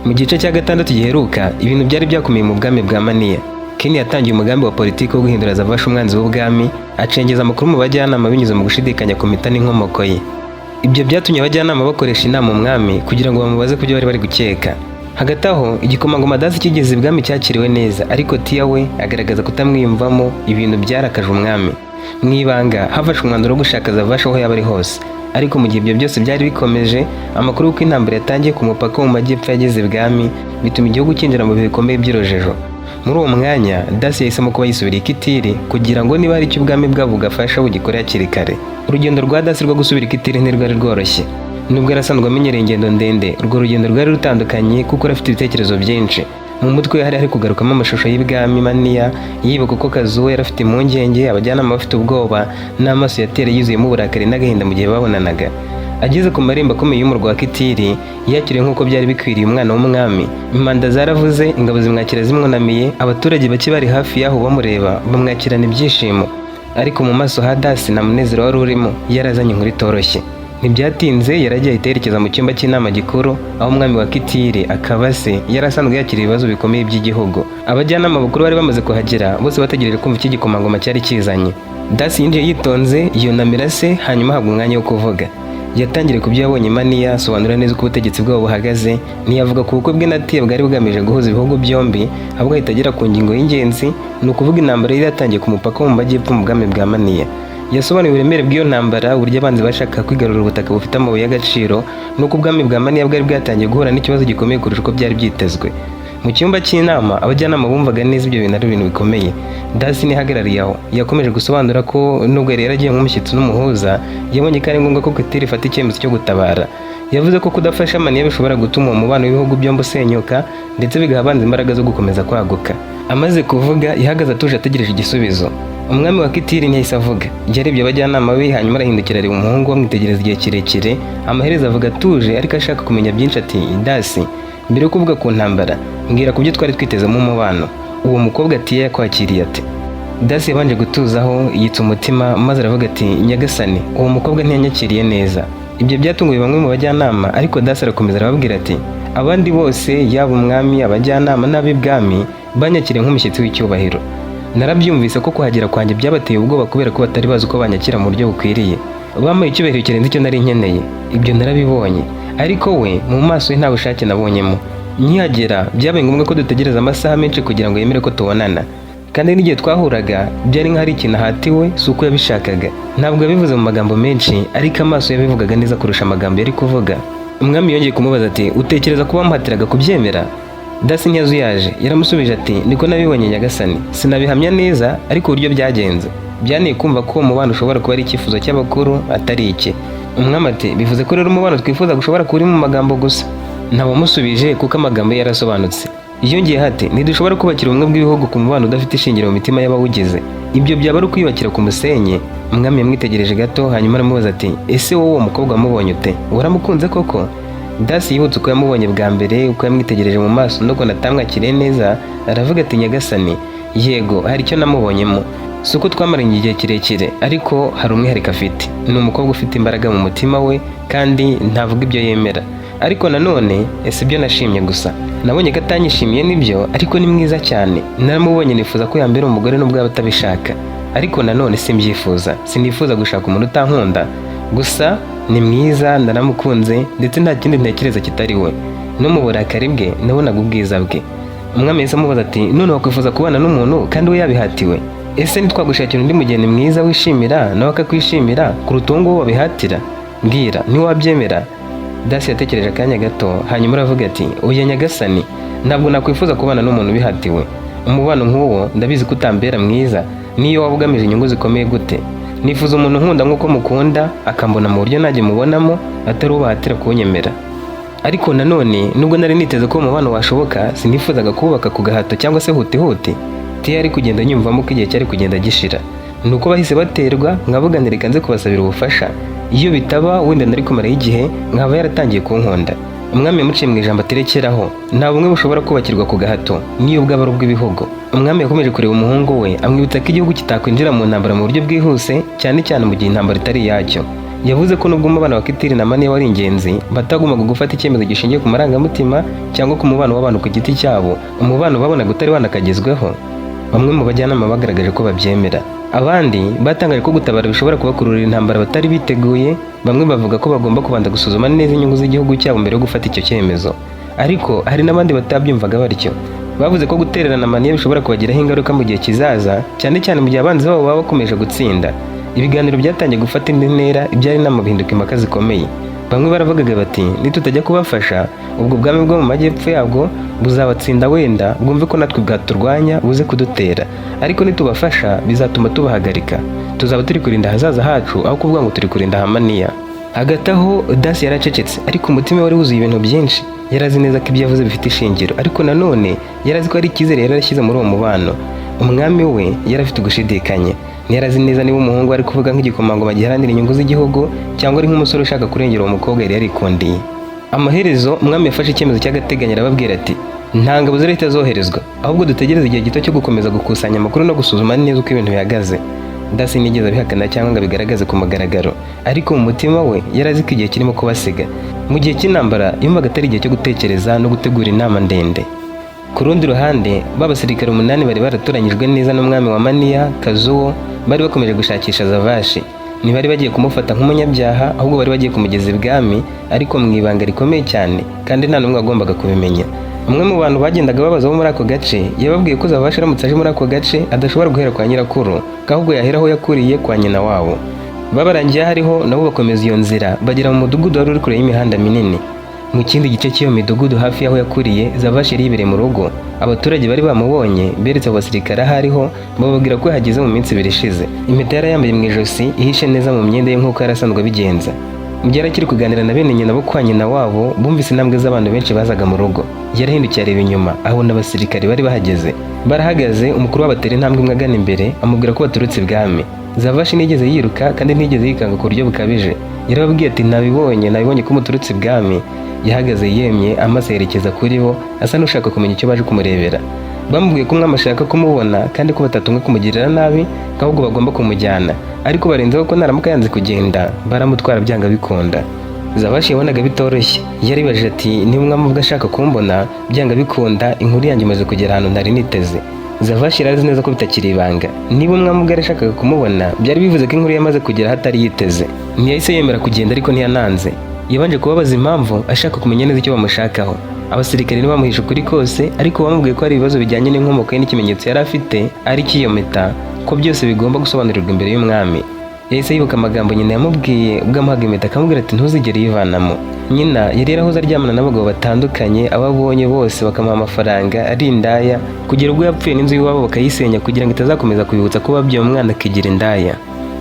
Mu gice cya gatandatu giheruka, ibintu byari byakomeye mu bwami bwa Maniya. Ken yatangiye umugambi wa politiki wo guhindura Zavasha umwanzi w'ubwami, acengeza amakuru mu bajyanama binyuze mu gushidikanya ku mita n'inkomoko ye. Ibyo byatumye abajyanama bakoresha inama umwami kugira ngo bamubaze ku byo bari bari gukeka. Hagati aho, igikomangoma Dasi kigeze ibwami cyakiriwe neza, ariko Tiya we agaragaza kutamwiyumvamo, ibintu byarakaje umwami. Mu ibanga hafashwe umwanzuro wo gushaka Zavasha aho yaba ari hose. Ariko mu gihe ibyo byose byari bikomeje, amakuru y'uko intambara yatangiye ku mupaka wo mu majyepfo yageze ibwami, bituma igihugu cyinjira mu bihe bikomeye by'urujijo. Muri uwo mwanya, Dasi yahisemo kuba yisubira i Kitiri kugira ngo niba hari icyo ubwami bwabo bugafasha bugikore hakiri kare. Urugendo rwa Dasi rwo gusubira i Kitiri ntirwari rworoshye. Nubwo yari asanzwe amenyereye ingendo ndende, urwo rugendo rwari rutandukanye kuko yari afite ibitekerezo byinshi. Mu mutwe we hari hari kugarukamo amashusho y'ibwami Maniya, yibuka uko Kazuwe yari afite impungenge, abajyanama bafite ubwoba, n'amaso yatera yuzuyemo uburakari n'agahinda mu gihe babonanaga. Ageze ku marembo akomeye y'umurwa wa Kitiri, yakiriwe nk'uko byari bikwiriye umwana w'umwami. Impanda zaravuze, ingabo zimwakira zimwunamiye, abaturage bake bari hafi y'aho bamureba bamwakirana ibyishimo. Ariko mu maso ha Dasi nta munezero wari urimo, yarazanye inkuru itoroshye. Ntibyatinze, yaragiye ahita yerekeza mu cyumba cy'inama gikuru, aho umwami wa Kitiri akaba se yari asanzwe yakira ibibazo bikomeye by'igihugu. Abajyanama bakuru bari bamaze kuhagera, bose bategereje kumva icyo igikomangoma cyari kizanye. Dasi yinjiye yitonze, yunamira se, hanyuma ahabwa umwanya wo kuvuga. Yatangiriye ku byo yabonye Maniya, asobanura neza uko ubutegetsi bwabo buhagaze, ntiyavuga ku bukwe bwe na Tiya bwari bugamije guhuza ibihugu byombi, ahubwo ahita agera ku ngingo y'ingenzi, ni ukuvuga intambara yari yatangiye ku mupaka wo mu majyepfo mu bwami bwa Maniya. Yasobanuye uburemere bw'iyo ntambara, uburyo abanzi bashakaga kwigarurira ubutaka bufite amabuye y'agaciro, n'uko ubwami bwa Maniya bwari bwatangiye guhura n'ikibazo gikomeye kurusha uko byari byitezwe. Mu cyumba cy'inama, abajyanama bumvaga neza ibyo bintu ari ibintu bikomeye. Dasi ntihagarariye aho, yakomeje gusobanura ko nubwo yari yaragiye nk'umushyitsi n'umuhuza, yabonye ko ari ngombwa ko Kitiri ifata icyemezo cyo gutabara. Yavuze ko kudafasha Maniya bishobora gutuma umubano w'ibihugu byombi usenyuka, ndetse bigaha abanzi imbaraga zo gukomeza kwaguka. Amaze kuvuga, yahagaze atuje ategereje igisubizo. Umwami wa Kitiri ntiyahise avuga. Yarebye abajyanama be, hanyuma arahindukira areba umuhungu, amwitegereza igihe kirekire. Amaherezo avuga atuje ariko ashaka kumenya byinshi ati: "Dasi, mbere yo kuvuga ku ntambara, mbwira ku byo twari twitezemo umubano. Uwo mukobwa Tiya yakwakiriye ate?" Dasi yabanje gutuzaho, yitsa umutima, maze aravuga ati: "Nyagasani, uwo mukobwa ntiyanyakiriye neza." Ibyo byatunguye bamwe mu bajyanama, ariko Dasi arakomeza arababwira ati: "Abandi bose, yaba umwami, abajyanama n'ab'ibwami, banyakiriye nk'umushyitsi w'icyubahiro. Narabyumvise ko kuhagera kwanjye byabateye ubwoba kubera ko batari bazi uko banyakira mu buryo bukwiriye. Bampaye icyubahiro kirenze icyo nari nkeneye, ibyo narabibonye. Ariko we, mu maso ye nta bushake nabonyemo. Nkihagera byabaye ngombwa ko dutegereza amasaha menshi kugira ngo yemere ko tubonana, kandi n'igihe twahuraga byari nk'aho ari ikintu ahatiwe, si uko yabishakaga. Ntabwo yabivuze mu magambo menshi, ariko amaso yabivugaga neza kurusha amagambo yari kuvuga." Umwami yongeye kumubaza ati: "Utekereza ko bamuhatiraga kubyemera?" Dasi ntiyazuyaje, yaramusubije ati: "Niko nabibonye, nyagasani. Sinabihamya neza, ariko uburyo byagenze byanteye kumva ko uwo mubano ushobora kuba ari icyifuzo cy'abakuru, atari icye." Umwami ati: "Bivuze ko rero umubano twifuza ushobora kuba uri mu magambo gusa?" Ntawamusubije kuko amagambo ye yarasobanutse. Yongeyeho ati: "Ntidushobora kubakira ubumwe bw'ibihugu ku mubano udafite ishingiro mu mitima y'abawugize. Ibyo byaba ari ukwiyubakira ku musenyi." Umwami yamwitegereje gato, hanyuma aramubaza ati: "Ese wowe uwo mukobwa wamubonye ute? Waramukunze koko?" Dasi yibutse uko yamubonye bwa mbere, uko yamwitegereje mu maso n'ukuntu atamwakiriye neza, aravuga ati: "Nyagasani, yego, hari icyo namubonyemo. Si uko twamaranye igihe kirekire, ariko hari umwihariko afite. Ni umukobwa ufite imbaraga mu mutima we kandi ntavuga ibyo yemera. Ariko nanone si ibyo nashimye gusa. Nabonye ko atanyishimiye, nibyo, ariko ni mwiza cyane. Naramubonye nifuza ko yambera umugore nubwo yaba atabishaka. Ariko nanone simbyifuza, sinifuza gushaka umuntu utankunda. Gusa ni mwiza, naramukunze, ndetse nta kindi ntekereza kitari we. No mu burakari bwe nabonaga ubwiza bwe." Umwami yahise amubaza ati: "None wakwifuza kubana n'umuntu kandi we yabihatiwe? Ese ntitwagushakira undi mugeni mwiza wishimira nawe akakwishimira kuruta uwo nguwo wabihatira? Mbwira, ntiwabyemera?" Dasi yatekereje akanya gato, hanyuma aravuga ati: "Oya nyagasani, ntabwo nakwifuza kubana n'umuntu ubihatiwe. Umubano nk'uwo ndabizi ko utambera mwiza, niyo waba ugamije inyungu zikomeye gute. Nifuza umuntu nkunda nk'uko mukunda, akambona mu buryo nanjye mubonamo, atari uwo bahatira kunyemera. Ariko nanone nubwo nari niteze ko umubano washoboka, sinifuzaga kuwubaka ku gahato cyangwa se huti huti." Tiya yari kugenda nyumvamo ko igihe cyari kugenda gishira, ni uko bahise baterwa nkavuga reka nze kubasabira ubufasha. Iyo bitaba, wenda nari kumaraho igihe nkaba yaratangiye kunkunda. Umwami yamuciye mu ijambo aterekeraho, nta bumwe bushobora kubakirwa ku gahato, niyo bwaba ari ubw'ibihugu. Umwami yakomeje kureba umuhungu we, amwibutsa ko igihugu kitakwinjira mu ntambara mu buryo bwihuse, cyane cyane mu gihe intambara itari iyacyo. Yavuze ko nubwo umubano wa Kitiri na Maniya wari ingenzi, batagombaga gufata icyemezo gishingiye ku marangamutima cyangwa ku mubano w'abantu ku giti cyabo, umubano babonaga utari wanakagezweho. Bamwe mu bajyanama bagaragaje ko babyemera, abandi batangaje ko gutabara bishobora kubakururira intambara batari biteguye. Bamwe bavuga ko bagomba kubanza gusuzuma neza inyungu z'igihugu cyabo mbere yo gufata icyo cyemezo. Ariko hari n'abandi batabyumvaga batyo. Bavuze ko gutererana Maniya bishobora kubagiraho ingaruka mu gihe kizaza, cyane cyane mu gihe abanzi babo baba bakomeje gutsinda. Ibiganiro byatangiye gufata indi ntera, ibyari inama bihinduka impaka zikomeye. Bamwe baravugaga bati: "Nitutajya kubafasha, ubwo bwami bwo mu majyepfo yabwo buzabatsinda, wenda bwumve ko natwe bwaturwanya buze kudutera. Ariko nitubafasha bizatuma tubahagarika, tuzaba turi kurinda ahazaza hacu aho kuvuga ngo turi kurinda Hamaniya." Hagati aho Dasi yaracecetse, ariko umutima wari wuzuye ibintu byinshi. Yari azi neza ko ibyo yavuze bifite ishingiro, ariko nanone yari azi ko hari icyizere yari yarashyize muri uwo mubano. Umwami we yari afite ugushidikanya. Ntiyari azi neza niba umuhungu ari kuvuga nk'igikomangoma giharanira inyungu z'igihugu cyangwa ari nk'umusore ushaka kurengera uwo mukobwa yari yarikundiye. Amaherezo umwami yafashe icyemezo cy'agateganyo, arababwira ati: "Nta ngabo zirahita zoherezwa, ahubwo dutegereze igihe gito cyo gukomeza gukusanya amakuru no gusuzuma neza uko ibintu bihagaze." Dasi ntiyigeze abihakana cyangwa ngo abigaragaze ku mugaragaro, ariko mu mutima we yari azi ko igihe kirimo kubasiga. Mu gihe cy'intambara yumvaga atari igihe cyo gutekereza no gutegura inama ndende. Ku rundi ruhande, ba basirikare umunani bari baratoranyijwe neza n'umwami wa Maniya Kazuwo bari bakomeje gushakisha Zavashi. Ntibari bagiye kumufata nk'umunyabyaha, ahubwo bari bagiye kumugeza ibwami, ariko mu ibanga rikomeye cyane, kandi nta n'umwe wagombaga kubimenya. Umwe mu bantu bagendaga babaza bo muri ako gace yababwiye ko Zavashi aramutse aje muri ako gace adashobora guhera kwa nyirakuru, ko ahubwo yahera aho yakuriye kwa nyina wabo. Babarangiye aho ariho, nabo bakomeza iyo nzira bagera mu mudugudu wari uri kure y'imihanda minini. Mu kindi gice cy'iyo midugudu, hafi y'aho yakuriye, Zavashi yari yibereye mu rugo. Abaturage bari bamubonye beretse abo basirikare aho ariho, bababwira ko yahageze mu minsi 2 ishize. Impeta yari yambaye mu ijosi ihishe neza mu myenda ye nk'uko yari asanzwe abigenza. Mu gihe yari akiri kuganira na bene nyina bo kwa nyina wabo, bumvise intambwe z'abantu benshi bazaga mu rugo. Yarahindukiye areba inyuma, abona abasirikare bari bahageze barahagaze. Umukuru wabo atera intambwe imwe agana imbere, amubwira ko baturutse ibwami. Zavashi ntiyigeze yiruka kandi ntiyigeze yikanga ku buryo bukabije. Yarababwiye ati: "Nabibonye, nabibonye ko muturutse ibwami." Yahagaze yemye, amaso yerekeza kuri bo, asa n'ushaka kumenya icyo baje kumurebera. Bamubwiye ko umwami ashaka kumubona kandi ko batatumwe kumugirira nabi, ko ahubwo bagomba kumujyana, ariko barenzeho ko naramuka yanze kugenda baramutwara byanga bikunda. Zavashi yabonaga bitoroshye. Yaribajije ati: "Niba umwami ubwo ashaka kumbona, byanga bikunda inkuru yanjye imaze kugera ahantu ntari niteze." Zavashi yari azi neza ko bitakiri ibanga. Niba umwami ubwo yarashakaga kumubona, byari bivuze ko inkuru yamaze kugera aho atari yiteze. Ntiyahise yemera kugenda, ariko ntiyananze. Yabanje kubabaza impamvu, ashaka kumenya neza icyo bamushakaho. Abasirikare ntibamuhisha ukuri kose, ariko bamubwiye ko hari ibibazo bijyanye n'inkomoko ye n'ikimenyetso yari afite ari cy'iyo mpeta, ko byose bigomba gusobanurirwa imbere y'umwami. Yahise yibuka amagambo nyina yamubwiye ubwo amuhaga impeta, akamubwira ati: "Ntuzigere uyivanamo." Nyina yari yarahoze aryamana n'abagabo batandukanye, abo abonye bose bakamuha amafaranga, ari indaya, kugera ubwo yapfuye n'inzu y'iwabo bakayisenya kugira ngo itazakomeza kubibutsa ko babyaye umwana akigira indaya.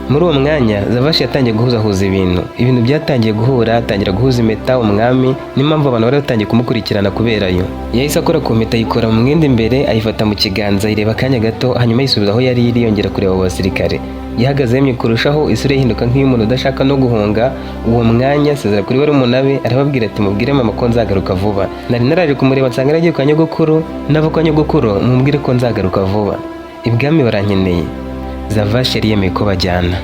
Muri uwo mwanya Zavashi yatangiye guhuzahuza ibintu. Ibintu byatangiye guhura, atangira guhuza impeta, umwami n'impamvu abantu bari batangiye kumukurikirana kubera yo. Yahise akora ku mpeta, ayikora mu mwenda imbere, ayifata mu kiganza, ayireba akanya gato, hanyuma ayisubiza aho yari iri, yongera kureba abo basirikare. Yahagaze yemye kurushaho, isura ye ihinduka nk'iy'umuntu udashaka no guhunga. Uwo mwanya asezera kuri barumuna be, arababwira ati: "Mubwire mama ko nzagaruka vuba. Nari naraje kumureba nsanga yaragiye kwa nyogokuru. Nava kwa nyogokuru mubwire ko nzagaruka vuba, ibwami barankeneye." Zavashi yari yemeye ko bajyana.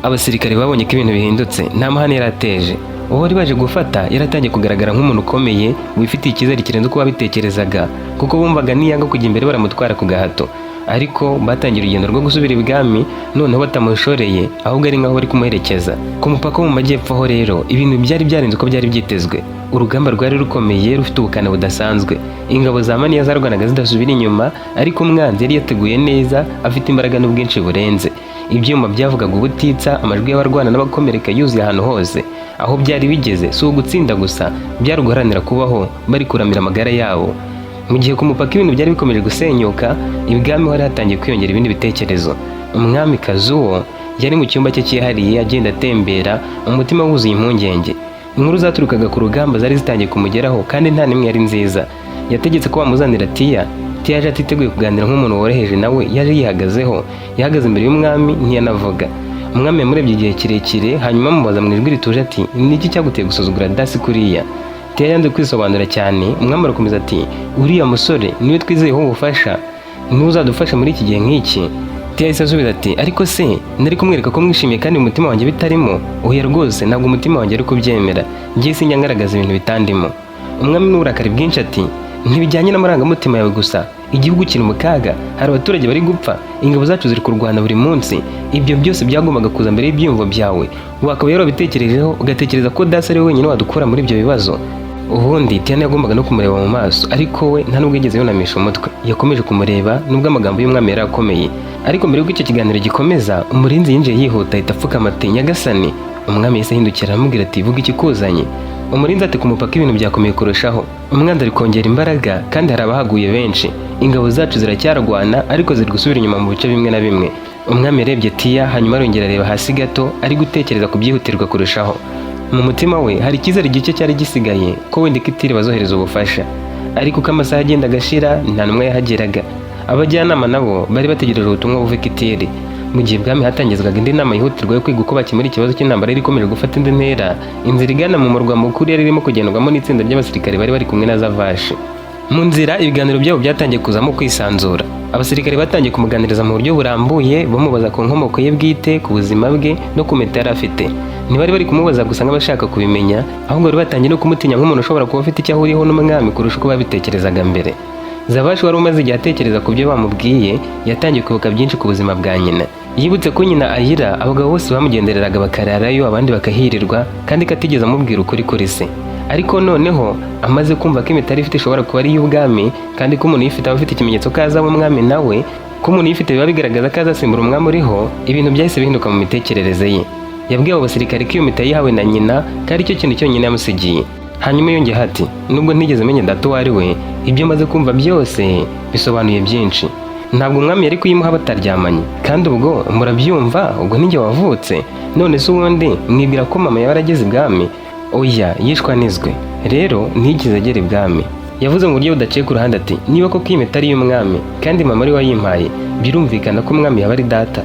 Abasirikare babonye ko ibintu bihindutse. Nta mahane yari ateje. Uwo bari baje gufata yaratangiye kugaragara nk'umuntu ukomeye wifitiye icyizere kirenze uko babitekerezaga, kuko bumvaga niyanga kujya imbere baramutwara ku gahato. Ariko batangiye urugendo rwo gusubira ibwami noneho batamushoreye, ahubwo ari nk'aho bari kumuherekeza. Ku mupaka wo mu majyepfo ho rero, ibintu byari byarenze uko byari byitezwe. Urugamba rwari rukomeye, rufite ubukana budasanzwe. Ingabo za Maniya zarwanaga zidasubira inyuma, ariko umwanzi yari yateguye neza, afite imbaraga n'ubwinshi burenze. Ibyuma byavugaga ubutitsa, amajwi y'abarwana n'abakomereka yuzuye ahantu hose. Aho byari bigeze si ugutsinda gusa, byari uguharanira kubaho, bari kuramira amagara yabo. Mu gihe ku mupaka ibintu byari bikomeje gusenyuka, ibwami hari hatangiye kwiyongera ibindi bitekerezo. Umwami Kazuwo yari mu cyumba cye cyihariye, agenda atembera, umutima wuzuye impungenge. Inkuru zaturukaga ku rugamba zari zitangiye kumugeraho, kandi nta n'imwe yari nziza. Yategetse ko bamuzanira Tiya. Tiya yaje atiteguye kuganira. Nk'umuntu woroheje, nawe yaje yihagazeho. Yahagaze imbere y'umwami, ntiyanavuga. Umwami yamurebye igihe kirekire, hanyuma amubaza mu ijwi rituje ati: "Ni iki cyaguteye gusuzugura Dasi kuriya?" Tiya yanze kwisobanura cyane. Umwami arakomeza ati: "Uriya musore niwe twizeyeho ubufasha, niwe uzadufasha muri iki gihe nk'iki." Tia yahise asubiza ati: "Ariko se nari kumwereka ko mwishimiye kandi mu mutima wanjye bitarimo? Oya rwose, ntabwo umutima wanjye ari kubyemera. Ngiye sinjya ngaragaza ibintu bitandimo." Umwami n'uburakari bwinshi ati: "Ntibijyanye n'amarangamutima yawe gusa. Igihugu kiri mu kaga, hari abaturage bari gupfa, ingabo zacu ziri kurwana buri munsi. Ibyo byose byagombaga kuza mbere y'ibyiyumvo byawe. Wakaba yarabitekerejeho, ugatekereza ko Dasi ari we wenyine wadukura muri ibyo bibazo." Ubundi Tiana yagombaga no kumureba mu maso, ariko we nta nubwo yigeze yunamisha umutwe. Yakomeje kumureba nubwo amagambo y'umwami yari akomeye. Ariko mbere y'uko icyo kiganiro gikomeza, umurinzi yinjiye yihuta, ahita apfukama ati: "Nyagasani." Umwami yahise ahindukira, aramubwira ati: "Vuga ikikuzanye." Umurinzi ati: "Ku mupaka ibintu byakomeye kurushaho. Umwanzi ari kongera imbaraga kandi hari abahaguye benshi. Ingabo zacu ziracyarwana, ariko ziri gusubira inyuma mu bice bimwe na bimwe." Umwami yarebye Tiya, hanyuma arongera areba hasi gato, ari gutekereza ku byihutirwa kurushaho. Mu mutima we hari icyizere gike cyari gisigaye ko wenda Ikitiri bazohereza ubufasha. Ariko uko amasaha agenda agashira, nta n'umwe yahageraga. Abajyanama nabo bari bategereje ubutumwa buva Ikitiri. Mu gihe bwami hatangizwaga indi nama yihutirwa yo kwiga uko bakemura ikibazo cy'intambara yari ikomeje gufata indi ntera, inzira igana mu murwa mukuru yari irimo kugendwamo n'itsinda ry'abasirikare bari bari kumwe na Zavashi. Mu nzira, ibiganiro byabo byatangiye kuzamo kwisanzura. Abasirikare batangiye kumuganiriza mu buryo burambuye, bamubaza ku nkomoko ye bwite, ku buzima bwe no ku mpeta yari afite. Ntibari bari kumubaza gusa nk'abashaka kubimenya, ahubwo bari batangiye no kumutinya nk'umuntu ushobora kuba afite icyo ahuriyeho n'umwami kurusha uko babitekerezaga mbere. Zavashi wari umaze igihe atekereza ku byo bamubwiye, yatangiye kwibuka byinshi ku buzima bwa nyina. Yibutse ko nyina Ayira abagabo bose bamugendereraga bakararayo, abandi bakahirirwa, kandi ko atigeze amubwira ukuri kuri se. Ariko noneho amaze kumva ko impeta yari ifite ishobora kuba ari iy'ubwami, kandi ko umuntu uyifite aba afite ikimenyetso ko azaba umwami nawe, ko umuntu uyifite biba bigaragaza ko azasimbura umwami uriho, ibintu byahise bihinduka mu mitekerereze ye. Yabwiye abo basirikare ko iyo mpeta yayihawe na nyina, ko ari cyo kintu cyonyine yamusigiye. Hanyuma yongeyeho ati: "Nubwo ntigeze menya data uwo ari we, ibyo maze kumva byose bisobanuye byinshi. Ntabwo umwami yari kuyimuha bataryamanye, kandi ubwo murabyumva, ubwo ninjye wavutse. None se ubundi mwibwira ko mama yaba yarageze ibwami? Oya, yishwe anizwe, rero ntiyigeze agera ibwami." Yavuze mu buryo budaciye ku ruhande ati: "Niba koko iyi mpeta ari iy'umwami kandi mama ari we wayimpaye, birumvikana ko umwami yaba ari data."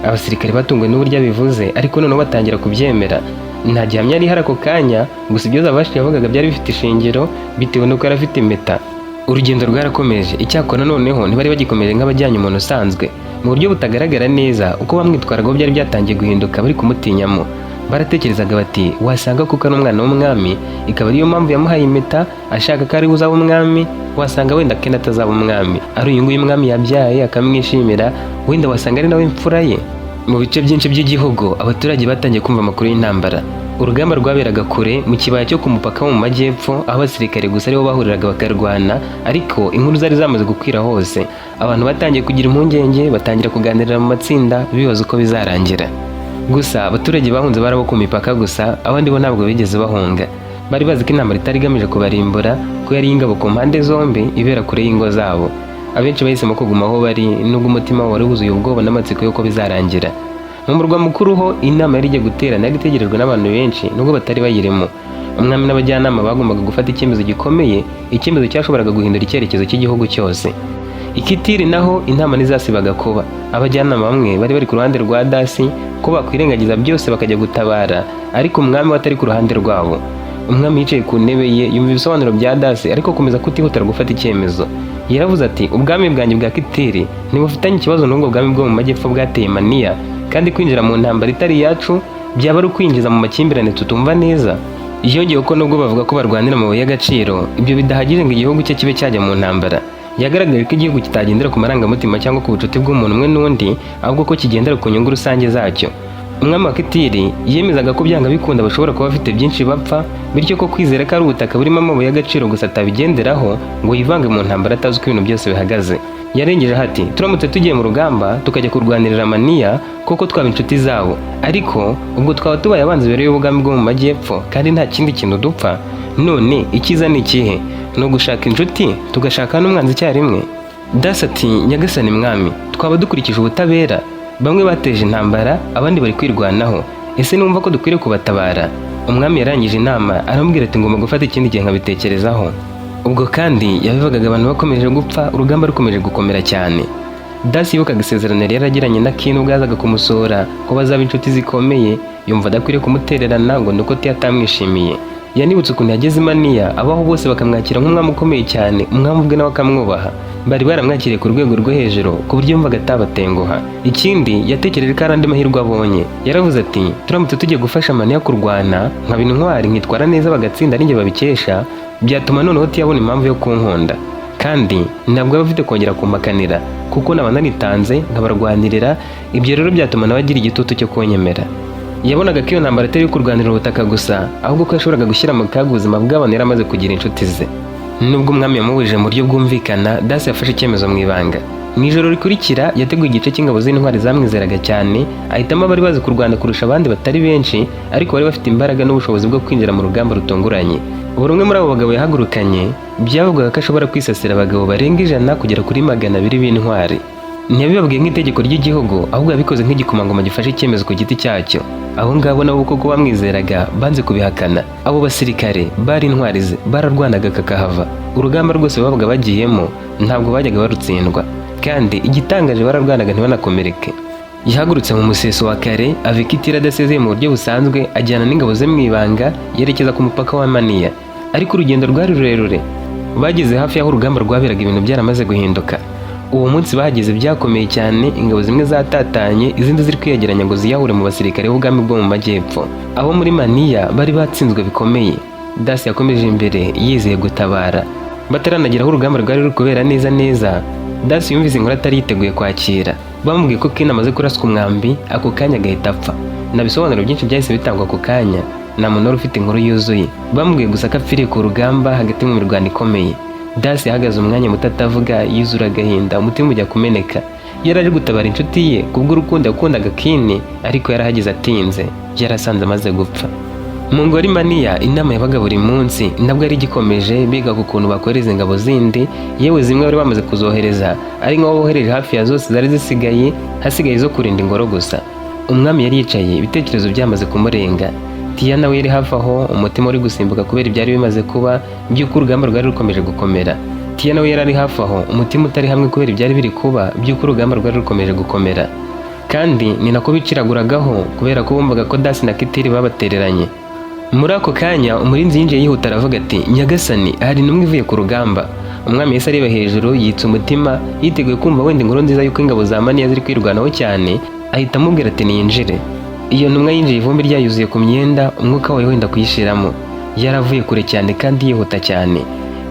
Abasirikare batunguwe n'uburyo abivuze, ariko noneho batangira kubyemera. Nta gihamya yari ihari ako kanya, gusa ibyo Zavashi yavugaga byari bifite ishingiro bitewe n'uko yari afite impeta. Urugendo rwarakomeje. Icyakora noneho ntibari bagikomeje nk'abajyanye umuntu usanzwe. Mu buryo butagaragara neza, uko bamwitwaragaho byari byatangiye guhinduka, bari kumutinyamo. Baratekerezaga bati: "Wasanga kuko ari umwana w'umwami, ikaba ariyo mpamvu yamuhaye impeta, ashaka ko ari we uzaba umwami. Wasanga wenda Ken atazaba umwami, ari uyu nguyu umwami yabyaye akamwishimira. Wenda wasanga ari nawe mfura ye." Mu bice byinshi by'igihugu, abaturage batangiye kumva amakuru y'intambara. Urugamba rwaberaga kure mu kibaya cyo ku mupaka wo mu majyepfo, aho abasirikare gusa aribo bahuriraga bakarwana, ariko inkuru zari zamaze gukwira hose. Abantu batangiye kugira impungenge, batangira kuganirira mu matsinda, bibaza uko bizarangira. Gusa abaturage bahunze bari abo ku mipaka gusa, abandi bo ntabwo bigeze bahunga. Bari bazi ko intambara itari igamije kubarimbura, ko yari ingabo ku mpande zombi ibera kure y'ingo zabo. Abenshi bahisemo kuguma aho bari, nubwo umutima wabo wari wuzuye ubwoba n'amatsiko y'uko bizarangira. Mu murwa mukuru ho, inama yari igiye guterana yari itegerejwe n'abantu benshi nubwo batari bayirimo. Umwami n'abajyanama bagombaga gufata icyemezo gikomeye, icyemezo cyashoboraga guhindura icyerekezo cy'igihugu cyose. Ikitiri naho inama ntizasibaga kuba. Abajyanama bamwe bari bari ku ruhande rwa Dasi, ko bakwirengagiza byose bakajya gutabara, ariko umwami we atari ku ruhande rwabo. Umwami yicaye ku ntebe ye, yumva ibisobanuro bya Dasi, ariko akomeza kutihutira gufata icyemezo. Yaravuze ati: "Ubwami bwanjye bwa Kitiri ntibufitanye ikibazo n'ubwo bwami bwo mu majyepfo bwateye Maniya, kandi kwinjira mu ntambara itari iyacu byaba ari ukwinjiza mu makimbirane tutumva neza." Yongeyeho ko nubwo bavuga ko barwanira amabuye y'agaciro, ibyo bidahagije ngo igihugu cye kibe cyajya mu ntambara. Yagaragaje ko igihugu kitagendera ku marangamutima cyangwa ku bucuti bw'umuntu umwe n'undi, ahubwo ko kigendera ku nyungu rusange zacyo. Umwami wa Kitiri yemezaga ko byanga bikunda bashobora kuba bafite byinshi bapfa, bityo ko kwizera ko ari ubutaka burimo amabuye y'agaciro gusa atabigenderaho ngo yivange mu ntambara atazi uko ibintu byose bihagaze. Yarengejeho ati: "Turamutse tugiye mu rugamba tukajya kurwanirira Maniya, kuko twaba inshuti zabo, ariko ubwo twaba tubaye abanzi imbere y'ubwami bwo mu majyepfo, kandi nta kindi kintu dupfa. None icyiza ni ikihe? Ni ugushaka inshuti tugashaka n'umwanzi icyarimwe?" Dasi ati: "Nyagasani mwami, twaba dukurikije ubutabera? Bamwe bateje intambara, abandi bari kwirwanaho. Ese numva ko dukwiriye kubatabara?" Umwami yarangije inama, aramubwira ati: "Ngomba gufata ikindi gihe nkabitekerezaho." Ubwo kandi yabivugaga abantu bakomeje gupfa, urugamba rukomeje gukomera cyane. Dasi yibukaga isezerano yari yaragiranye na Kino ubwo yazaga kumusura, ko bazaba inshuti zikomeye, yumva adakwiriye kumutererana ngo nuko Tiya atamwishimiye. Yanibutse ukuntu yageze i Maniya, abaho bose bakamwakira nk'umwami ukomeye cyane, umwami ubwe nawe akamwubaha. Bari baramwakiriye ku rwego rwo hejuru ku buryo yumvaga atabatenguha. Ikindi, yatekereje ko ari andi mahirwe abonye. Yaravuze ati: "Turamutse tugiye gufasha Maniya kurwana, nkaba intwari, nkitwara neza, bagatsinda ninjye babikesha, byatuma noneho tiyabona impamvu yo kunkunda, kandi ntabwo aba afite kongera kumpakanira kuko naba nanitanze nkabarwanirira. Ibyo rero byatuma nawe agira igitutu cyo kunyemera." Yabonaga ko iyo ntambara atari iyo kurwanira ubutaka gusa, ahubwo ko yashoboraga gushyira mu kaga ubuzima bw'abantu yari amaze kugira inshuti ze. Nubwo umwami yamubujije mu buryo bwumvikana, Dasi yafashe icyemezo mu ibanga. Mu ijoro rikurikira yateguye igice cy'ingabo z'intwari zamwizeraga cyane, ahitamo abari bazi kurwana kurusha abandi batari benshi, ariko bari bafite imbaraga n'ubushobozi bwo kwinjira mu rugamba rutunguranye. Buri umwe muri abo bagabo yahagurukanye byavugwaga ko ashobora kwisasira abagabo barenga 100 kugera kuri 200 b'intwari. Ntiyabibabwiye nk'itegeko ry'igihugu, ahubwo yabikoze nk'igikomangoma gifashe icyemezo ku giti cyacyo. Abo ngabo nabo koko bamwizeraga banze kubihakana. Abo basirikare bari intwari ze, bararwanaga kakahava. Urugamba rwose babaga bagiyemo ntabwo bajyaga barutsindwa, kandi igitangaje bararwanaga ntibanakomereke. Yahagurutse mu museso wa kare, ava i Kitira adasezeye mu buryo busanzwe, ajyana n'ingabo ze mu ibanga, yerekeza ku mupaka wa Maniya. Ariko urugendo rwari rurerure. Bageze hafi y'aho urugamba rwaberaga ibintu byaramaze guhinduka. Uwo munsi bahageze byakomeye cyane, ingabo zimwe zatatanye, izindi ziri kwiyegeranya ngo ziyahure mu basirikare b'ubwami bwo mu majyepfo. Abo muri Maniya bari batsinzwe bikomeye. Dasi yakomeje imbere yizeye gutabara. Bataranagera aho urugamba rwari ruri kubera neza neza, Dasi yumvise inkuru atari yiteguye kwakira. Bamubwiye ko Kini amaze kuraswa umwambi, ako kanya agahita apfa. Nta bisobanuro byinshi byahise bitangwa ako kanya, nta muntu wari ufite inkuru yuzuye. Bamubwiye gusa ko apfiriye ku rugamba hagati mu mirwano ikomeye. Dasi yahagaze umwanya muto atavuga, yuzura agahinda, umutima ujya kumeneka. Yari aje gutabara inshuti ye kubw'urukundo yakundaga Kini, ariko yarahageze atinze, yarasanze amaze gupfa. Mu ngoro Maniya inama yabaga buri munsi, nabwo yari igikomeje, biga ku kuntu bakohereza ingabo zindi. Yewe, zimwe bari bamaze kuzohereza, ari nk'aho bohereje hafi ya zose zari zisigaye, hasigaye izo kurinda ingoro gusa. Umwami yari yicaye, ibitekerezo byamaze kumurenga. Tiya nawe yari hafi aho, umutima uri gusimbuka kubera ibyari bimaze kuba by'uko urugamba rwari rukomeje gukomera. Tiya nawe yari ari hafi aho, umutima utari hamwe kubera ibyari biri kuba by'uko urugamba rwari rukomeje gukomera, kandi ni nako biciraguragaho kubera ko bumvaga ko Dasi na Kitiri babatereranye. Muri ako kanya umurinzi yinjiye yihuta, aravuga ati: "Nyagasani, hari intumwa ivuye ku rugamba." Umwami yahise areba hejuru, yitsa umutima, yiteguye kumva wenda inkuru nziza y'uko ingabo za Maniya ziri kwirwanaho cyane. Ahita amubwira ati: "Niyinjire." Iyo ntumwa yinjiye ivumbi ryayuzuye ku myenda, umwuka wayo wenda kuyishiramo. Yaravuye kure cyane kandi yihuta cyane.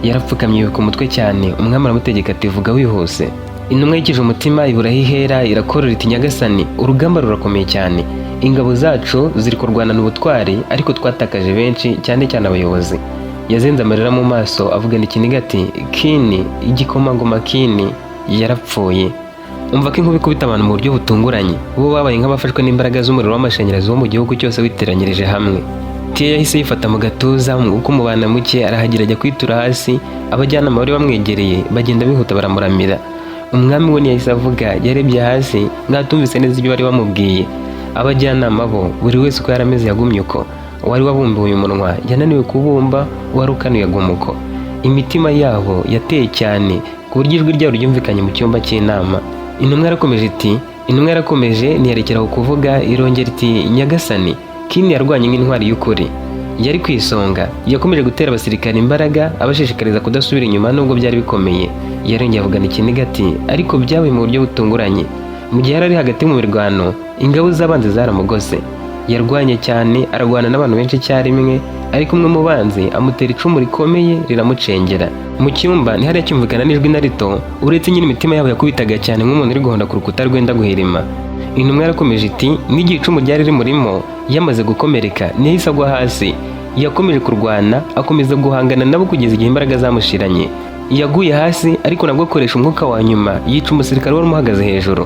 Yarapfukamye, yubika umutwe cyane. Umwami aramutegeka ati: "Vuga wihuse." Intumwa yikije umutima, ibura aho ihera, irakorora iti: "Nyagasani, urugamba rurakomeye cyane. Ingabo zacu ziri kurwanana ubutwari, ariko twatakaje benshi, cyane cyane abayobozi." Yazenze amarira mu maso, avugana ikiniga ati: "Kini, igikomangoma Kini yarapfuye." Umva ko inkuba ikubita abantu mu buryo butunguranye. Bo babaye nk'abafashwe n'imbaraga z'umuriro w'amashanyarazi wo mu gihugu cyose witeranyirije hamwe. Tiya yahise yifata mu gatuza, umwuka umubana muke, arahagira ajya kwitura hasi. Abajyanama bari bamwegereye bagenda bihuta baramuramira. Umwami we ntiyahise avuga, yarebye hasi nk'atumvise neza ibyo bari bamubwiye. Abajyanama bo, buri wese uko yari ameze yagumye uko. Uwari wabumbuye umunwa yananiwe kubumba, uwari ukanuye aguma uko. Imitima yabo yateye cyane ku buryo ijwi ryabo ryumvikanye mu cyumba cy'inama. Intumwa yarakomeje, ntiyarekera aho kuvuga, irongera iti: "Nyagasani, Kini yarwanye nk'intwari y'ukuri. Yari ku isonga, yakomeje gutera abasirikare imbaraga, abashishikariza kudasubira inyuma nubwo byari bikomeye." Yarongeye avugana ikiniga ati: "Ariko byabaye mu buryo butunguranye. Mu gihe yari ari hagati mu mirwano, ingabo z'abanzi zaramugose. Yarwanye cyane, arwana n'abantu benshi icyarimwe, ariko umwe mu banzi amutera icumu rikomeye riramucengera." Mu cyumba ntihari cyumvikana n'ijwi na rito, uretse nyine imitima yabo yakubitaga cyane nk'umuntu uri guhonda ku rukuta rwenda guhirima. Intumwa yarakomeje iti: "N'igihe icumu ryari rimurimo, yamaze gukomereka, ntiyahise agwa hasi. Yakomeje kurwana, akomeza guhangana nabo kugeza igihe imbaraga zamushiranye. Yaguye hasi, ariko nabwo akoresha umwuka wa nyuma, yica umusirikare wari umuhagaze hejuru.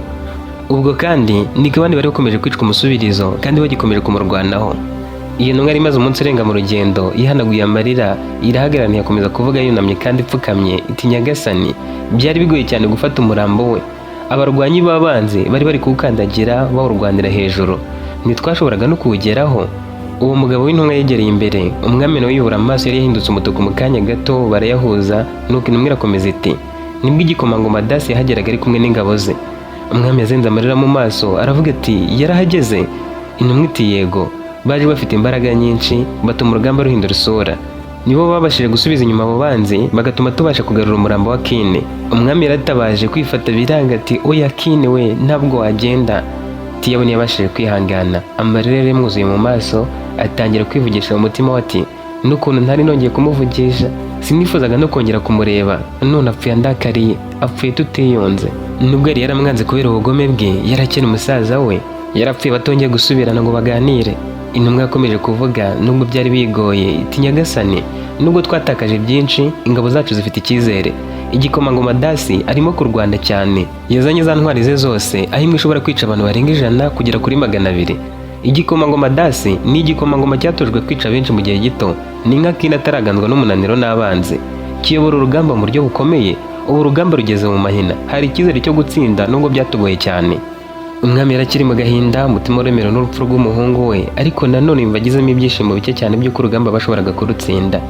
Ubwo kandi niko abandi bari bakomeje kwicwa umusubirizo kandi bagikomeje kumurwanaho." Iyo ntumwa yari imaze umunsi urenga mu rugendo, yihanaguye amarira, irahagarara, ntiyakomeza kuvuga, yunamye kandi ipfukamye iti: "Nyagasani, byari bigoye cyane gufata umurambo we. Abarwanyi b'abanzi bari bari kuwukandagira, bawurwanira hejuru, ntitwashoboraga no kuwugeraho." Uwo mugabo w'intumwa yegereye imbere, umwami nawe yubura amaso yari yahindutse umutuku mu kanya gato, barayahuza. Nuko intumwa irakomeza iti: "Nibwo igikomangoma Dasi yahageraga ari kumwe n'ingabo ze." Umwami yazenze amarira mu maso, aravuga ati: "Yarahageze?" Intumwa iti: "Yego, baje bafite imbaraga nyinshi, batuma urugamba ruhindura isura." Nibo babashije gusubiza inyuma abo banzi, bagatuma tubasha kugarura umurambo wa Kine. Umwami yaratabaje, kwifata biranga, ati: "Oya Kine we, ntabwo wagenda." Tiya ntiyabashije kwihangana, amarira yari yamwuzuye mu maso, atangira kwivugisha mu mutima we ati: "N'ukuntu ntari nongeye kumuvugisha, sinifuzaga no kongera kumureba, none apfuye andakariye, apfuye tutiyunze." Nubwo yari yaramwanze kubera ubugome bwe, yarakena umusaza we yarapfuye batongeye gusubirana ngo baganire. Intumwa yakomeje kuvuga nubwo byari bigoye, iti: "Nyagasani, nubwo twatakaje byinshi, ingabo zacu zifite icyizere. Igikomangoma Dasi arimo kurwana cyane, yazanye za ntwari ze zose, aho imwe ishobora kwica abantu barenga 100 kugera kuri 200. Igikomangoma Dasi ni igikomangoma cyatojwe kwica benshi mu gihe gito, ni nka Kina ataraganzwa n'umunaniro n'abanzi. Kiyobora urugamba mu buryo bukomeye. Ubu urugamba rugeze mu mahina, hari icyizere cyo gutsinda nubwo byatugoye cyane." Umwami yarakiri mu gahinda, umutima uremerewe n'urupfu rw'umuhungu we, ariko nanone yumva agizemo ibyishimo bike cyane by'uko urugamba bashoboraga kurutsinda.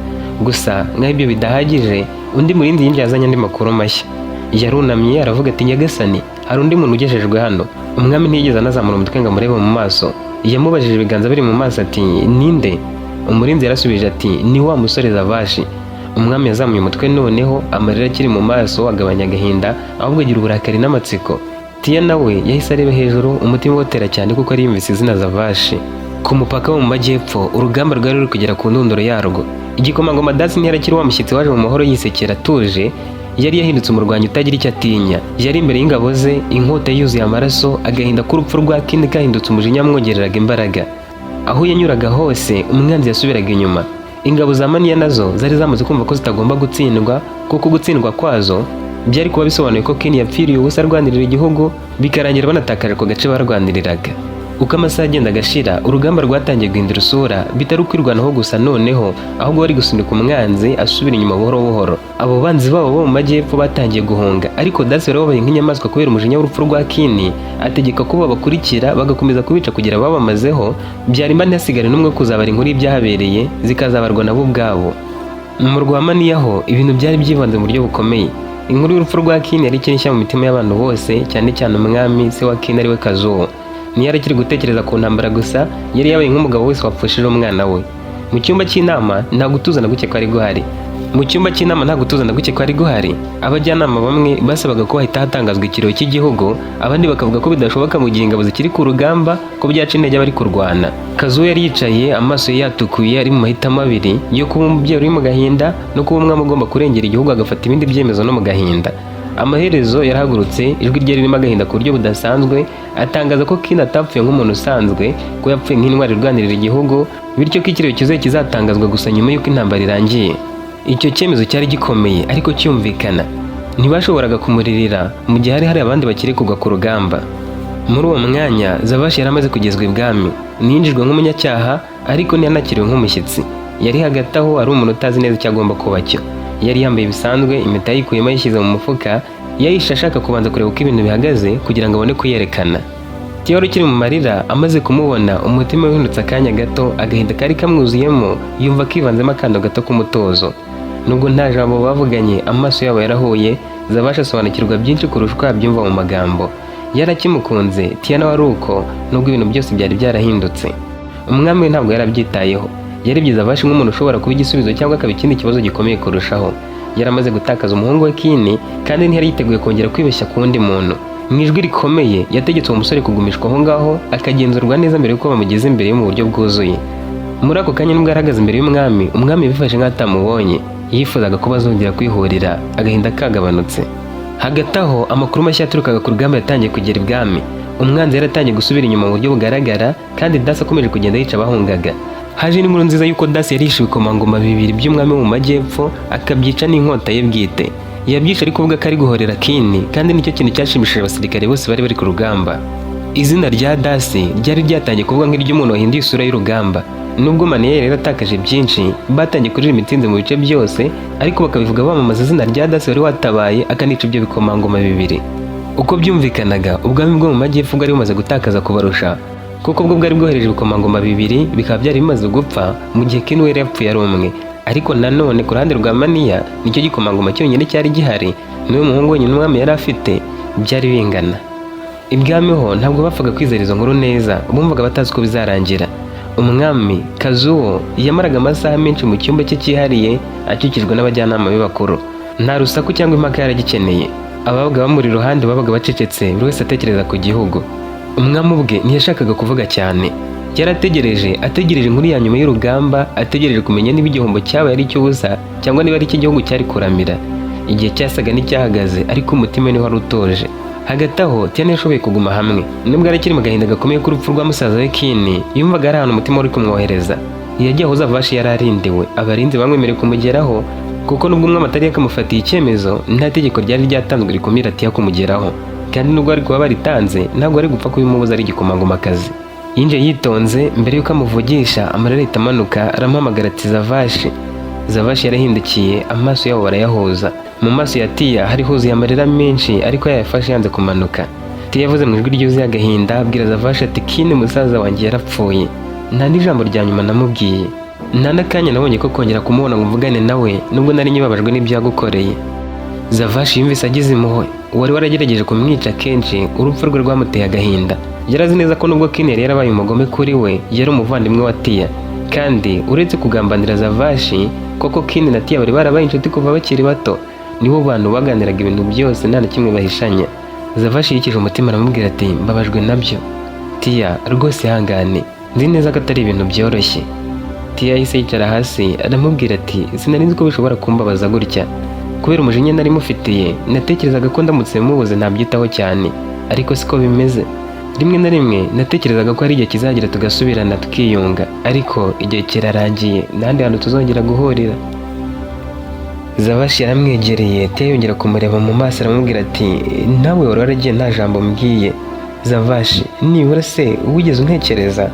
Gusa nk'aho ibyo bidahagije, undi murinzi yinjiye azanye andi makuru mashya. Yarunamye aravuga ati: "Nyagasani, hari undi muntu ugejejwe hano." Umwami ntiyigeze anazamura umutwe ngo amurebe mu maso. Yamubajije ibiganza biri mu maso ati: "Ninde?" Umurinzi yarasubije ati: "Ni wa musore Zavashi." Umwami yazamuye umutwe noneho, amarira akiri mu maso, agabanya agahinda, ahubwo agira uburakari n'amatsiko. Tiya nawe yahise areba hejuru, umutima utera cyane kuko yari yumvise izina Zavashi. Ku mupaka wo mu majyepfo, urugamba rwari ruri kugera ku ndunduro yarwo. Igikomangoma Dasi ntiyari wa mushyitsi waje mu mahoro yisekera atuje, yari yahindutse umurwanyi utagira icyo atinya. Yari imbere y'ingabo ze, inkota yuzuye amaraso, agahinda k'urupfu rwa Kindi kahindutse umujinya wamwongereraga imbaraga. Aho yanyuraga hose, umwanzi yasubiraga inyuma. Ingabo za Maniya nazo zari zamaze kumva ko zitagomba gutsindwa, kuko gutsindwa kwazo byari kuba bisobanuye ko Kini yapfiriye ubusa arwanirira igihugu, bikarangira banatakaje ako gace barwaniriraga. Uko amasaha agenda agashira, urugamba rwatangiye guhindura isura, bitari ukwirwanaho gusa noneho, ahubwo bari gusunika umwanzi asubira inyuma buhoro buhoro. Abo banzi babo bo mu majyepfo batangiye guhunga, ariko Dasi wari wabaye nk'inyamaswa kubera umujinya w'urupfu rwa Kini, ategeka ko babakurikira bagakomeza kubica kugera babamazeho, byarimba ntihasigare n'umwe kuzabara inkuru y'ibyahabereye, zikazabarwa nabo ubwabo. Mu murwa wa Maniya ho ibintu byari byivanze mu buryo bukomeye. Inkuru y'urupfu rwa Kini yari ikiri nshya mu mitima y'abantu bose, cyane cyane umwami se wa Kini ariwe Kazuwo. Ntiyari akiri gutekereza ku ntambara gusa, yari yabaye nk'umugabo wese wapfushije umwana we. Mu cyumba cy'inama nta gutuza na guke kwari guhari. Mu cyumba cy'inama nta gutuza na guke kwari guhari. Abajyanama bamwe basabaga ko hahita hatangazwa ikiriyo cy'igihugu, abandi bakavuga ko bidashoboka mu gihe ingabo zikiri ku rugamba, ko byaca intege abari kurwana. Kazuwo yari yicaye, amaso ye yatukuye, ari mu mahitamo abiri yo kuba umubyeyi uri mu gahinda no kuba umwami ugomba kurengera igihugu agafata ibindi byemezo no mu gahinda. Amaherezo yarahagurutse, ijwi rye ririmo agahinda ku buryo budasanzwe, atangaza ko Kina atapfuye nk'umuntu usanzwe, ko yapfuye nk'intwari irwanirira igihugu, bityo ko ikiriyo cyuzuye kizatangazwa gusa nyuma y'uko intambara irangiye. Icyo cyemezo cyari gikomeye ariko cyumvikana. Ntibashoboraga kumuririra mu gihe hari hari abandi bakiri kugwa ku rugamba. Muri uwo mwanya, Zavashi yari amaze kugezwa ibwami. Ntiyinjijwe nk'umunyacyaha, ariko ntiyanakiriwe nk'umushyitsi. Yari hagati aho, ari umuntu utazi neza icyo agomba kuba cyo. Yari yambaye bisanzwe, impeta yayikuyemo ayishyize mu mufuka, yayishe ashaka kubanza kureba uko ibintu bihagaze kugira ngo abone kuyerekana. Tiya wari ukiri mu marira, amaze kumubona, umutima wihindutse akanya gato, agahinda kari kamwuzuyemo yumva kivanzemo akando gato k'umutuzo. Nubwo nta jambo bavuganye, amaso yabo yarahuye, Zavasha asobanukirwa byinshi kurusha uko yabyumva mu magambo. Yarakimukunze, Tiya nawe ari uko, nubwo ibintu byose byari byarahindutse. Umwami we ntabwo yarabyitayeho. Yarebye Zavashi nk'umuntu ushobora kuba igisubizo cyangwa akaba ikindi kibazo gikomeye kurushaho. Yaramaze gutakaza umuhungu we Kini, kandi ntiyari yiteguye kongera kwibeshya ku wundi muntu. Mu ijwi rikomeye yategetse uwo musore kugumishwa aho ngaho akagenzurwa neza mbere y'uko bamugeza imbere ye mu buryo bwuzuye. Muri ako kanya, nubwo yarahagaze imbere y'umwami, umwami yabifashe nk'atamubonye. Yifuzaga ko bazongera kwihurira agahinda kagabanutse. Hagati aho, amakuru mashya yaturukaga ku rugamba yatangiye kugera ibwami. Umwanzi yaratangiye gusubira inyuma mu buryo bugaragara, kandi Dasi akomeje kugenda yica abahungaga. Haje n'inkuru nziza y'uko Dasi yarishe ibikomangoma bibiri by'umwami wo mu majyepfo, akabyica n'inkota ye bwite. Yabyishe ari kuvuga ko ari guhorera Kini, kandi nicyo kintu cyashimishije abasirikare bose bari bari ku rugamba. Izina rya Dasi ryari ryatangiye kuvuga nk'iry'umuntu wahinduye isura y'urugamba. Nubwo Maniya yari yaratakaje byinshi, batangiye kuririmba intsinzi mu bice byose, ariko bakabivuga bamamaza izina rya Dasi wari watabaye akanica ibyo bikomangoma bibiri. Uko byumvikanaga, ubwami bwo mu majyepfo bwari bumaze gutakaza kubarusha, kuko bwo bwari bwohereje ibikomangoma bibiri bikaba byari bimaze gupfa, mu gihe Kini we yari yapfuye ari umwe. Ariko nanone ku ruhande rwa Maniya, nicyo gikomangoma cyonyine cyari gihari, niwe muhungu wenyine umwami yari afite. Byari bingana. Ibwami ho ntabwo bapfaga kwizera izo nkuru neza, bumvaga batazi uko bizarangira. Umwami Kazuo yamaraga amasaha menshi mu cyumba cye cyihariye, akikijwe n'abajyanama be bakuru. Nta rusaku cyangwa impaka yaragikeneye. Ababaga bamuri iruhande babaga bacecetse, buri wese atekereza ku gihugu. Umwami ubwe ntiyashakaga kuvuga cyane. Yarategereje, ategereje inkuru ya nyuma y'urugamba, ategereje kumenya niba igihombo cyabaye ari icy'ubusa cyangwa niba ari icy'igihugu cyari kuramira. Igihe cyasaga n'icyahagaze, ariko umutima we niho wari utuje. Hagati aho, Tiana yashoboye kuguma hamwe. Nubwo yari akiri mu gahinda gakomeye k'urupfu rwa musaza we Kini, yumvaga ari ahantu umutima wari kumwohereza. Yagiye aho Zavashi yari arindiwe. Abarinzi bamwemereye kumugeraho, kuko nubwo umwami atari yakamufatiye icyemezo, nta tegeko ryari ryatanzwe rikumira Tiya kumugeraho. Kandi nubwo bari kuba baritanze, ntabwo ari gupfa kubimubuza ari igikomangomakazi. Yinjiye yitonze. Mbere y'uko amuvugisha, amarira ahita amanuka. Aramuhamagara ati: "Zavashi." Zavashi yarahindukiye, amaso yabo barayahuza. Mu maso ya Tiya hari huzuye amarira menshi, ariko yayafashe yanze kumanuka. Tiya yavuze mu ijwi ryuzuye agahinda, abwira Zavashi ati: "Kini musaza wanjye yarapfuye. Nta n'ijambo rya nyuma namubwiye, nta n'akanya nabonye ko kongera kumubona ngo mvugane nawe, nubwo nari nyibabajwe n'ibyo yagukoreye." Zavashi yumvise agize impuhwe. Uwari waragerageje kumwica kenshi, urupfu rwe rwamuteye agahinda. Yari azi neza ko nubwo Kini yari yarabaye umugome kuri we, yari umuvandimwe wa Tiya. Kandi uretse kugambanira Zavashi, koko Kini na Tiya bari barabaye inshuti kuva bakiri bato. Nibo bantu baganiraga ibintu byose, nta na kimwe bahishanya. Zavashi yikije umutima, aramubwira ati: "Mbabajwe nabyo, Tiya, rwose ihangane. Nzi neza ko atari ibintu byoroshye." Tiya yahise yicara hasi, aramubwira ati: "Sinari nzi ko bishobora kumbabaza gutya. Kubera umujinya nari mufitiye, natekerezaga ko ndamutse mubuze ntabyitaho cyane, ariko siko bimeze. Rimwe na rimwe natekerezaga ko hari igihe kizagera tugasubirana, tukiyunga, ariko igihe kirarangiye, n'ahandi hantu tuzongera guhurira." Zavashi yaramwegereye. Tiya yongera kumureba mu maso, aramubwira ati: "Nawe wari waragiye nta jambo mbwiye, Zavashi. Nibura se wigeze untekereza?"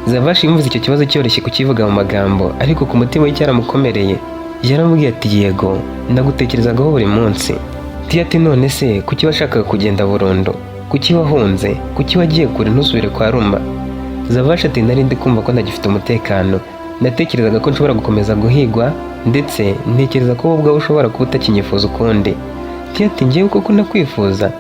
Zavashi yumvise icyo kibazo cyoroshye kukivuga mu magambo, ariko ku mutima we cyaramukomereye. Yaramubwiye ati: "Yego, ndagutekerezagaho buri munsi." Tiya ati: "None se kuki washakaga kugenda burundu? Kuki wahunze? Kuki wagiye kure ntusubire kwa Ruma?" Zavashi ati: "Nari ndi kumva ko ntagifite umutekano. Natekerezaga ko nshobora gukomeza guhigwa, ndetse ntekereza ko wowe ubwawe ushobora kuba utakinyifuza ukundi." Tiya ati: "Ngewe koko nakwifuza?"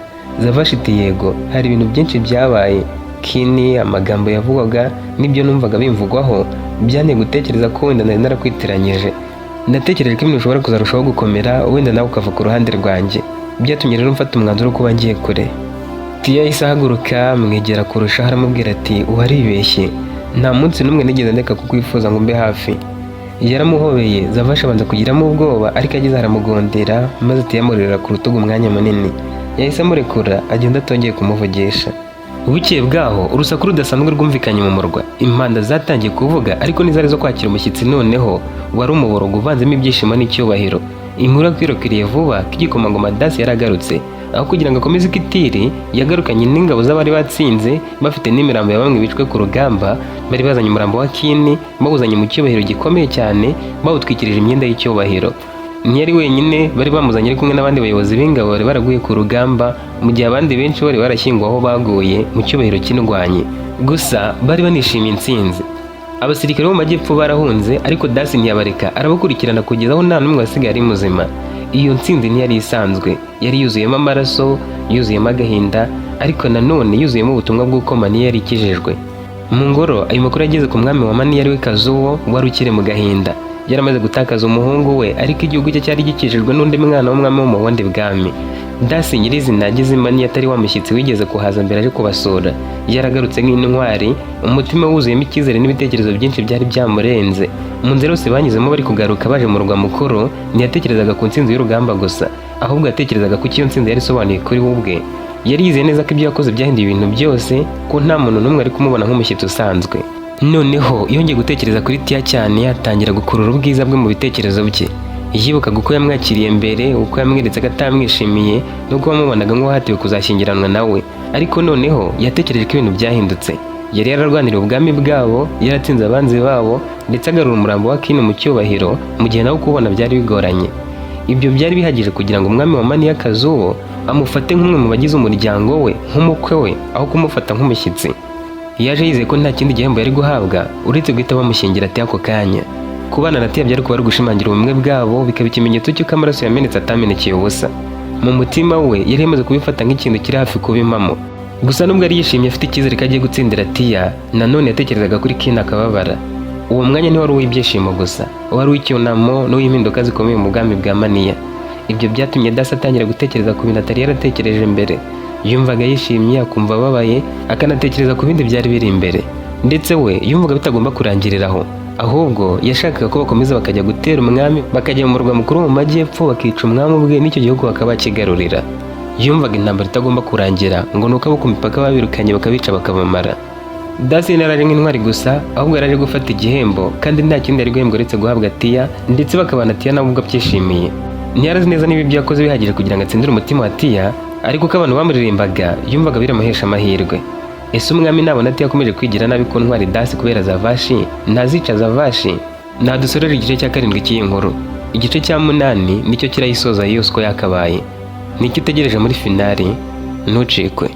Zavashi ati: "Yego, hari ibintu byinshi byabaye. Kini, amagambo yavugwaga n'ibyo numvaga bimvugwaho byanteye gutekereza ko wenda nari narakwitiranyije. Natekereje ko ibintu bishobora kuzarushaho gukomera, wenda nawe ukava ku ruhande rwanjye. Byatumye rero mfata umwanzuro wo kuba ngiye kure." Tiya yahise ahaguruka, amwegera kurushaho, aramubwira ati: "Waribeshye. Nta munsi n'umwe nigeze ndeka kukwifuza ngo mbe hafi." Yaramuhobeye. Zavashi abanza kugiramo ubwoba, ariko ageze aramugondera, maze Tiya amuririra ku rutugu umwanya munini. Yahise amurekura, agenda atongeye kumuvugisha. Bukeye bwaho, urusaku rudasanzwe rwumvikanye mu murwa. Impanda zatangiye kuvuga, ariko ntizari zo kwakira umushyitsi. Noneho wari umuborogo uvanzemo ibyishimo n'icyubahiro. Inkuru yakwirakwiriye vuba ko igikomangoma Dasi yaragarutse. Aho kugira ngo akomeze ikitiri, yagarukanye n'ingabo z'abari batsinze, bafite n'imirambo ya bamwe bicwe ku rugamba. Bari bazanye umurambo wa Kini, bawuzanye mu cyubahiro gikomeye cyane, bawutwikirije imyenda y'icyubahiro. Ntiyari wenyine, bari bamuzanye ari kumwe n'abandi bayobozi b'ingabo bari baraguye ku rugamba, mu gihe abandi benshi bari barashyinguwe aho baguye mu cyubahiro cy'indwanyi. Gusa bari banishimiye intsinzi. Abasirikare bo mu majyepfo barahunze, ariko Dasi ntiyabareka, arabakurikirana kugeza aho nta n'umwe wasigaye ari muzima. Iyo ntsinzi ntiyari isanzwe. Yari yuzuyemo amaraso, yuzuyemo agahinda, ariko nanone yuzuyemo ubutumwa bw'uko Maniya yari ikijijwe. Mu ngoro, ayo makuru yageze ku mwami wa Maniya, ariwe Kazuwo, wari ukiri mu gahinda. Yaramaze gutakaza umuhungu we, ariko igihugu cye cyari gikijijwe n'undi mwana w'umwami wo mu bundi bwami. Dasi nyirizina ageze i Maniya, atari wa mushyitsi wigeze kuhaza mbere aje kubasura. Yaragarutse nk'intwari, umutima wuzuyemo icyizere n'ibitekerezo byinshi byari byamurenze. Mu nzira yose banyuzemo bari kugaruka baje mu murwa mukuru, ntiyatekerezaga ku ntsinzi y'urugamba gusa, ahubwo yatekerezaga ku cyo iyo ntsinzi yari isobanuye kuri we ubwe. Yari yizeye neza ko ibyo yakoze byahinduye ibintu byose, ko nta muntu n'umwe ari kumubona nk'umushyitsi usanzwe. Noneho yongeye gutekereza kuri Tiya cyane, atangira gukurura ubwiza bwe mu bitekerezo bye. Yibukaga uko yamwakiriye mbere, uko yamweretse ko atamwishimiye, n'uko wamubonaga nk'uwahatiwe kuzashyingiranwa nawe. Ariko noneho yatekereje ko ibintu byahindutse. Yari yararwaniriye ubwami bwabo, yaratsinze abanzi babo, ndetse agarura umurambo wa Kini mu cyubahiro, mu gihe nawe kuwubona byari bigoranye. Ibyo byari bihagije kugira ngo umwami wa Maniya Kazuwo amufate nk'umwe mu bagize umuryango we, nk'umukwe we, aho kumufata nk'umushyitsi. Yaje yizeye ko nta kindi gihembo yari guhabwa uretse guhita bamushyingira ati ako kanya. Kubana na Tiya byari kuba ari gushimangira ubumwe bwabo, bikaba ikimenyetso cy'uko amaraso yamenetse atamenekeye ubusa. Mu mutima we yari yamaze kubifata nk'ikintu kiri hafi kuba impamo. Gusa nubwo yari yishimye, afite icyizere ko agiye gutsindira Tiya, nanone yatekerezaga kuri Kina akababara. Uwo mwanya ntiwari uw'ibyishimo gusa, wari uw'icyunamo n'uw'impinduka zikomeye mu bwami bwa Maniya. Ibyo byatumye Dasi atangira gutekereza ku bintu atari yaratekereje mbere. Yumvaga yishimye, akumva ababaye, akanatekereza ku bindi byari biri imbere. Ndetse we yumvaga bitagomba kurangirira aho, ahubwo yashakaga ko bakomeza bakajya gutera umwami, bakajya mu murwa mukuru mu majyepfo, bakica umwami ubwe, n'icyo gihugu bakaba bakigarurira. Yumvaga intambara itagomba kurangira ngo nuko abo ku mipaka babirukanye, bakabica, bakabamara. Dasi ntiyari nk'intwari gusa, ahubwo yari aje gufata igihembo, kandi nta kindi yari guhembwa uretse guhabwa Tiya, ndetse bakabana Tiya nawe ubwo abyishimiye. Ntiyari azi neza niba ibyo yakoze bihagije kugira ngo atsindire umutima wa Tiya, ariko uko abantu bamuririmbaga yumvaga biramuhesha amahirwe. Ese umwami nabona Tiya akomeje kwigira nabi ku ntwari Dasi kubera Zavashi, ntazica Zavashi? Nadusorere igice cya karindwi cy'iyi nkuru. Igice cya munani nicyo kirayisoza yose uko yakabaye. Nicyo utegereje muri finale? Ntucikwe.